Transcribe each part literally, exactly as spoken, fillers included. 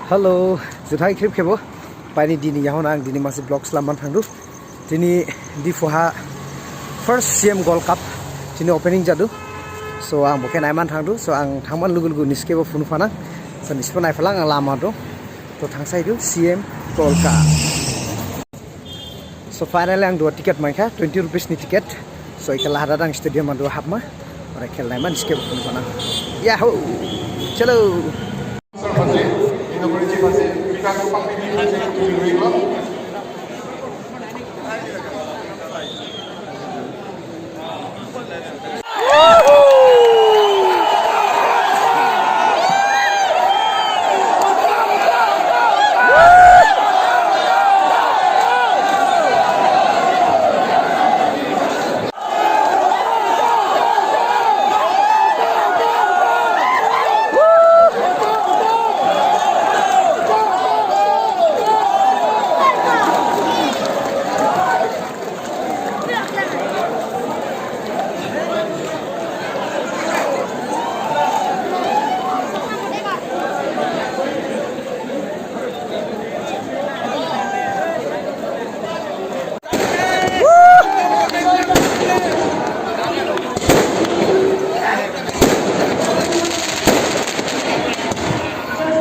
Hello, juthai khrip khebo. Bani dini yahon ang dini masi vlog slam man thangdu. Dini Diphu ha first C M Gold Cup dini opening jadu. So ang bokhe naiman thangdu. So ang thangman lugu lugu nisi khebo phunu phanang. So nisi bo naiphalang ang lama do. To thangsaidu C M Gold Cup. So finally ang duha ticket maikha, twenty rupees ni ticket. So ikhala hada dang stadium ang duha hapma. Ora khel naiman skip khun khona. Yahoo! Chalo!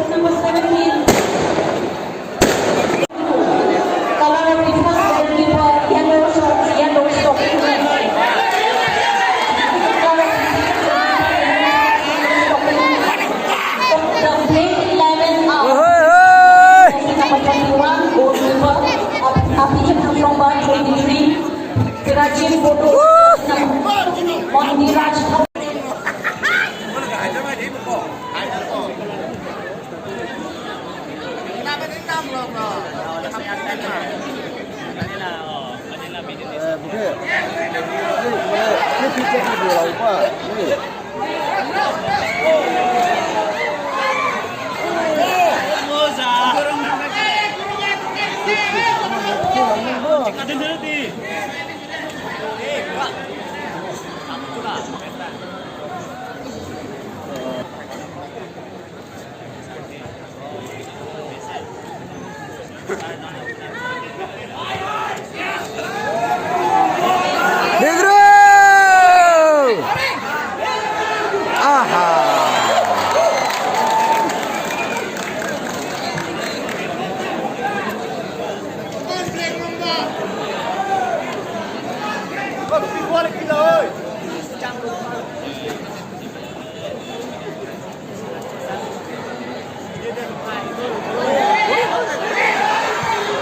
Number seventeen. Color of the first goalkeeper, yellow shorts, yellow shorts. Color of the playing eleven are number twenty-one, goalkeeper, Ab-, Abhijit Hamlongba, twenty-three, Virajit Bodo, Mohan Raj. Negro! Aha!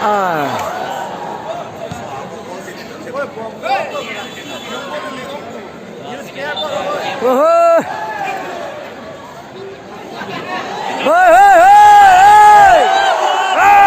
Ah. Oho. Hei, hei, hei, hei! Hei!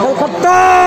Kolkata!